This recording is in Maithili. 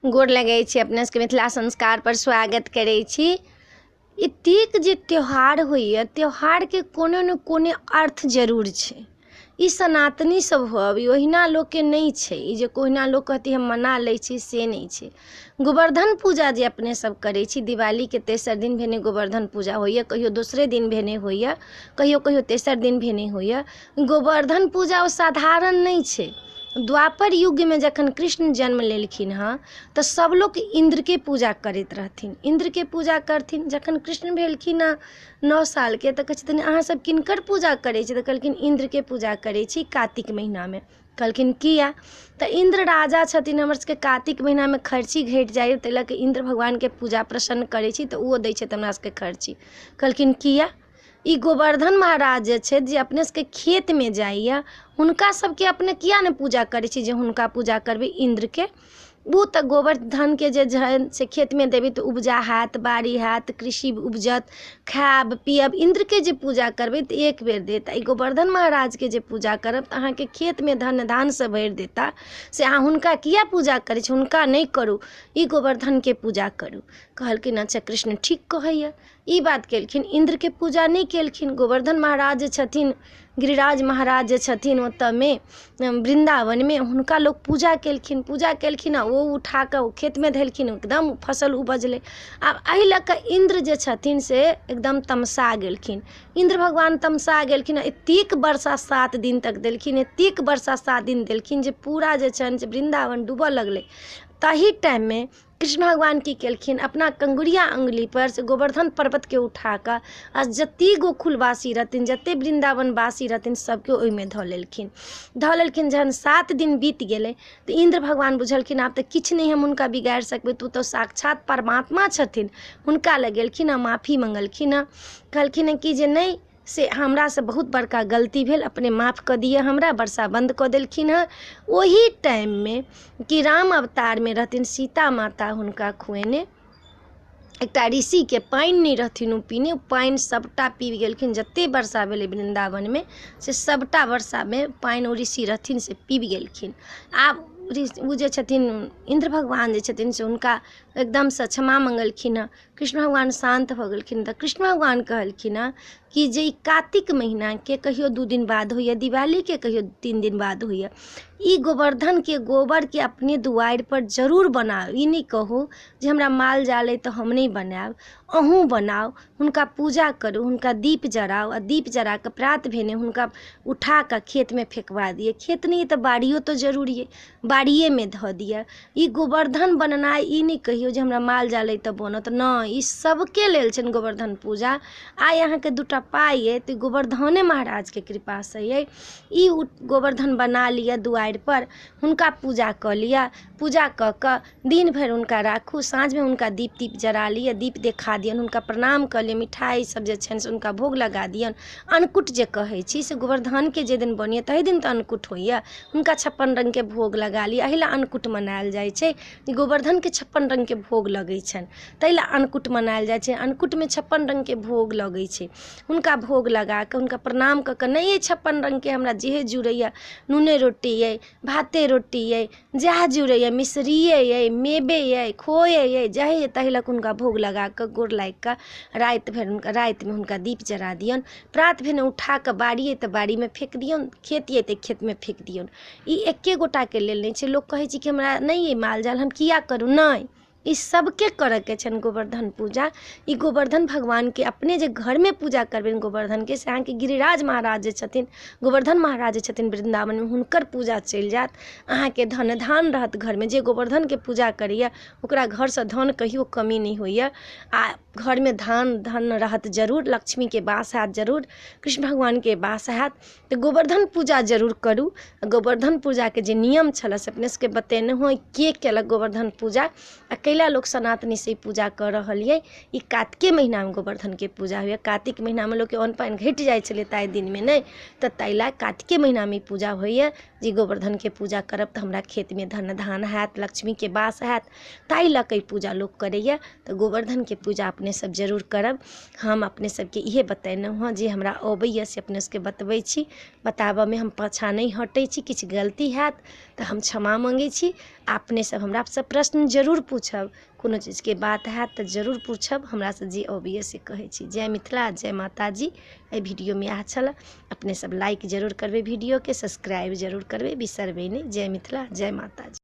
गोर लगै छी अपना सबके मिथिला संस्कारपर स्वागत करै छी। एतेक जे त्यौहार होइए, त्यौहारके कोनो ने कोनो अर्थ जरूर छै। ई सनातनी सब हब, ई ओहिना लोकके नहि छै। ई जे कोहिना लोक कहतै हम मना लै छी, से नहि छै। गोवर्धन पूजा जे अपने सब करै छी, दिवालीके तेसर दिन भेने गोवर्धन पूजा होइए, कहियो दोसरे दिन भेने होइए, कहियो कहियो तेसर दिन भेने होइए। गोवर्धन पूजा ओ साधारण नहि छै। द्वापर युगमे जखन कृष्ण जन्म लेलखिन हँ तऽ सब लोक इन्द्रके पूजा करैत रहथिन, इन्द्रके पूजा करथिन। जखन कृष्ण भेलखिन हँ 9 सालके, तऽ कहै छथिन अहाँ सब किनकर पूजा करै छी? तऽ कहलखिन इन्द्रके पूजा करै छी कार्तिक महीनामे। कहलखिन किया? तऽ इन्द्र राजा छथिन, हमर सबके कार्तिक महीनामे खर्ची घटि जाइए, ताहि लऽ कऽ इन्द्र भगवानके पूजा प्रसन्न करै छी, तऽ ओ दै छथि हमरा सबके खर्ची। कहलखिन किया? ई गोवर्धन महाराज जे छथि, जे अपने सबके खेतमे जाइए, हुनका सबके अपने किया नहि पूजा करै छी? जे हुनका पूजा करबै इन्द्रके, ओ तऽ गोवर्धनके जे छनि से खेतमे देबै तऽ उपजा हैत, बाड़ी हैत, कृषि उपजत, खायब पियब। इन्द्रके जे पूजा करबै तऽ एक बेर देत, ई गोवर्धन महाराजके जे पूजा करब तऽ अहाँके खेतमे धन धानसँ भरि देता। से अहाँ हुनका किया पूजा करै छी? हुनका नहि करू, ई गोवर्धनके पूजा करू। कहलखिन अच्छा कृष्ण ठीक कहैए। ई बात केलखिन, इन्द्रके पूजा नहि केलखिन। गोवर्धन महाराज जे छथिन, गिरिराज महाराज जे छथिन ओतऽमे वृन्दावनमे, हुनका लोक पूजा केलखिन। पूजा केलखिन आ ओ उठा कऽ ओ खेतमे धेलखिन, एकदम फसल उपजलै। आब एहि लऽ कऽ इन्द्र जे छथिन से एकदम तमसा गेलखिन। इन्द्र भगवान तमसा गेलखिन आ एतेक वर्षा 7 दिन तक देलखिन, एतेक वर्षा 7 दिन देलखिन जे पूरा जे छनि से वृन्दावन डूबऽ लगलै। ताहि टाइममे कृष्ण भगवान की केलखिन, अपना कंगुरिया अङ्गुलीपर से गोवर्धन पर्वतके उठा कऽ आ जतेक गोकुलवासी रहथिन, जतेक वृन्दावनवासी रहथिन, सबके ओहिमे धऽ लेलखिन, धऽ लेलखिन। जहन 7 दिन बीत गेलै तऽ इन्द्र भगवान बुझलखिन आब तऽ किछु नहि हम हुनका बिगाड़ि सकबै, तऽ ओ तऽ साक्षात परमात्मा छथिन। हुनका लग गेलखिन आ माफी मङ्गलखिन हँ। कहलखिन हँ कि जे नहि, से हमरासँ बहुत बड़का गलती भेल, अपने माफ कऽ दिअ हमरा। वर्षा बन्द कऽ देलखिन हँ। ओही टाइममे कि राम अवतारमे रहथिन, सीता माता हुनका खुएने एकटा ऋषिके पानि नहि रहथिन ओ पीने, ओ पानि सभटा पीब गेलखिन। जतेक वर्षा भेलै वृन्दावनमे से सभटा वर्षामे पानि ओ ऋषि रहथिन से पीब गेलखिन। आब ओ जे छथिन इन्द्र भगवान जे छथिन से हुनका एकदमसँ क्षमा मङ्गलखिन हँ। कृष्ण भगवान शान्त भऽ गेलखिन। तऽ कृष्ण भगवान कहलखिन हँ कि जे ई कार्तिक महीनाके कहियो 2 दिन बाद होइए दिवालीके, कहियो 3 दिन बाद होइए, ई गोवर्धनके गोबरके अपने दुआरिपर जरूर बनाउ। ई नहि कहू जे हमरा माल जाल अइ तऽ हम नहि बनायब, अहूँ बनाउ, हुनका पूजा करू, हुनका दीप जराउ आ दीप जरा कऽ प्रात भेने हुनका उठा कऽ खेतमे फेकवा दिअ। खेत नहि अइ तऽ बाड़ियो तऽ जरूरी अइ, बाड़िएमे धऽ दिअ। ई गोवर्धन बननाइ ई नहि कहियौ जे हमरा माल जाल अइ तऽ बनत, नहि, ई सबके लेल छनि गोवर्धन पूजा। आइ अहाँके 2टा पाइ अइ तऽ गोवर्धने महाराजके कृपासँ अइ। ई गोवर्धन बना लिअ दुआरिपर, हुनका पूजा कऽ लिअ। पूजा कऽ कऽ दिन भरि हुनका राखू, साँझमे हुनका दीप तीप जरा लिअ, दीप देखा दियनि, हुनका प्रणाम कऽ लिअ, मिठाइ सब जे छनि से हुनका भोग लगा दियनि। अन्नकूट जे कहै छी से गोवर्धनके जे दिन बनैए तहि दिन तऽ अन्नकूट होइए, हुनका 56 रङ्गके भोग लगा लिअ। एहि लए अन्नकूट मनायल जाइ छै, गोवर्धनके 56 रङ्गके भोग लगै छनि, ताहि लए अन्नकूट मनायल जाइ छै। अन्नकूटमे 56 रङ्गके भोग लगै छै, हुनका भोग लगा कऽ हुनका प्रणाम कऽ कऽ, नहि अइ 56 रङ्गके, हमरा जेहे जुड़ैए, नूने रोटी अइ, भाते रोटी अइ, जएह जुड़ैए, मिश्रिए अइ, मेवे अइ, खोए अइ, जहे अइ ताहि लऽ कऽ हुनका भोग लगा कऽ गोर लागि कऽ राति भरि हुनका, रातिमे हुनका दीप जरा दियौन। प्रात भेने उठा कऽ बाड़ी अइ तऽ बाड़ीमे फेक दियौन, खेत अइ तऽ खेतमे फेक दियौन। ई एक्के गोटाके लेल नहि छै। लोक कहै छै कि हमरा नहि अइ माल जाल, हम किया करू? नहि, ई सबके करऽके छनि गोवर्धन पूजा। ई गोवर्धन भगवानके अपने जे घरमे पूजा करबनि गोवर्धनके, से अहाँके गिरिराज महाराज जे छथिन, गोवर्धन महाराज जे छथिन वृन्दावनमे, हुनकर पूजा चलि जायत, अहाँके धन धान रहत घरमे। जे गोवर्धनके पूजा करैए ओकरा घरसँ धन कहियो कमी नहि होइए, आ घरमे धान धन रहत जरूर, लक्ष्मीके वास हैत जरूर, कृष्ण भगवानके वास हैत। तऽ गोवर्धन पूजा जरूर करू। गोवर्धन पूजाके जे नियम छलै से अपने सबके बतेने हँ, के केलक गोवर्धन पूजा आ कैला लोक सनातनी से पूजा कऽ रहल अइ। ई कार्तिके महीनामे गोवर्धनके पूजा होइए। कार्तिक महीनामे लोकके अन्न पानि घटि जाइ छलै ताहि दिनमे नहि, तऽ ताहि लए कार्तिके महीनामे ई पूजा होइए। जे गोवर्धनके पूजा करब तऽ हमरा खेतमे धन धान हैत, लक्ष्मीके वास हैत, ताहि लऽ कऽ ई पूजा लोक करैए। तऽ गोवर्धनके पूजा अपने सब जरूर करब। हम अपने सबके इएह बतेलहुँ हँ, जे हमरा अबैए से अपने सबके बतबै छी। बताबऽमे हम पाछाँ नहि हटै छी। किछु गलती हैत तऽ हम क्षमा मङ्गै छी। अपने सब हमरासँ प्रश्न जरूर पूछब, कोनो चीजके बात हैत तऽ जरूर पूछब, हमरासँ जे अबैए से कहै छी। जय मिथिला, जय माताजी। एहि वीडियोमे इएह छलऽ। अपने सब लाइक जरूर करबै, वीडियोके सब्सक्राइब जरूर करबै, बिसरबै नहि। जय मिथिला, जय माताजी।